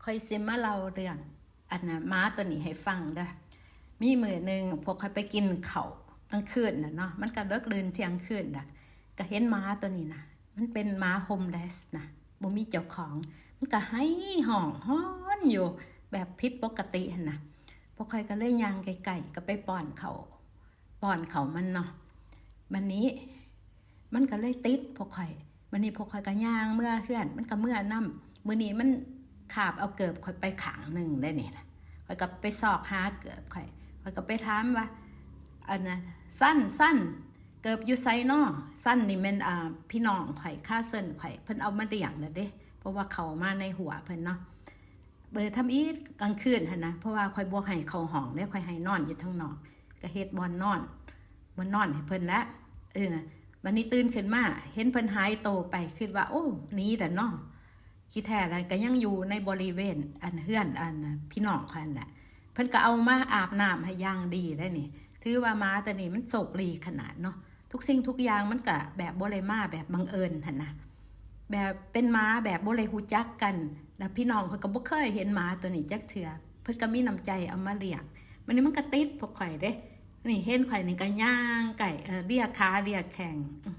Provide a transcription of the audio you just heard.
ຂ້ອຍຊິມາເລົ່າເລື່ອງອັນນ່າ ໝາໂຕນີ້ໃຫ້ຟັງເດີ້. ມີມື້ໜຶ່ງພວກຂ້ອຍໄປກິນເຂົ້າກາງຄືນນະເນາະ, ມັນກະເດິກດື່ນທ່ຽງຄືນລະ, ກະເຫັນໝາໂຕນີ້ນະ ມັນເປັນໝາໂຮມເລສນະ ບໍ່ມີເຈົ້າຂອງ, ມັນກະໄຫ້ຮ້ອງຮອນຢູ່ແບບຜິດປົກກະຕິຫັ້ນນະ. ພວກຂ້ອຍກະເລີຍຍ່າງໃກ້ໆ ກະໄປປ້ອນເຂົ້າ ປ້ອນເຂົ້າມັນເນາະ. ບາດນີ້ມັນກະເລີຍຕິດພວກຂ້ອຍ, ບາດນີ້ພວກຂ້ອຍກະຍ່າງເມືອເຮືອນ, ມັນກະເມືອນຳ. ມື້ນີ້ມັນຄາບເອົາເກີບຂ້ອຍໄປຂ້າງໜຶ່ງໄດ໋ນີ້ນະ. ຂ້ອຍກະໄປຊອກຫາເກີບຂ້ອຍ, ຂ້ອຍກະໄປຖາມວ່າ ອັນນ່າ ສັນ ສັນ ເກີບຢູ່ໃສນໍ? ສັນນີ້ແມ່ນ ອ່າ ພີ່ນ້ອງຂ້ອຍ ຄາເຊິນຂ້ອຍ ເພິ່ນເອົາມາລ້ຽງແລ້ວເດ້ ເພາະວ່າເຂົ້າມາໃນຮົ້ວເພິ່ນເນາະ. ເບີທຳອິດກາງຄືນຫັ້ນນະ ເພາະວ່າຂ້ອຍບໍ່ໃຫ້ເຂົ້າຫ້ອງເດ້, ຂ້ອຍໃຫ້ນອນຢູ່ທາງນອກ, ກະເຮັດບ່ອນນອນ ບ່ອນນອນໃຫ້ເພິ່ນແຫຼະ. ເອີ ບາດນີ້ຕື່ນຂຶ້ນມາ ເຫັນເພິ່ນຫາຍໂຕໄປ ຄິດວ່າ ໂອ້ ໜີແລ້ວເນາະ. ທີ່ແທ້ແລ້ວກະຍັງຢູ່ໃນບໍລິເວນອັນເຮືອນອັນພີ່ນ້ອງຂ້ອຍຫັ້ນແຫຼະ. ເພິ່ນກະເອົາມາອາບນ້ຳໃຫ້ຢ່າງດີໄດ໋ນີ້. ຖືວ່າໝາໂຕນີ້ມັນໂຊກດີຂະໜາດເນາະ. ທຸກສິ່ງທຸກຢ່າງມັນກະແບບບໍ່ໄດ້ມາແບບບັງເອີນຫັ້ນນະ, ແບບເປັນໝາແບບບໍ່ໄດ້ຮູ້ຈັກກັນ, ແລ້ວພີ່ນ້ອງເພິ່ນກະບໍ່ເຄີຍເຫັນໝາໂຕນີ້ຈັກເທື່ອ, ເພິ່ນກະມີນ້ຳໃຈເອົາມາລ້ຽງ. ບາດນີ້ມັນກະຕິດພວກຂ້ອຍເດ້, ນີ້ເຫັນຂ້ອຍນີ້ກະຍ່າງໃກ້ ເອີ ເລຍຂາເລຍແຂ້ງ, ອື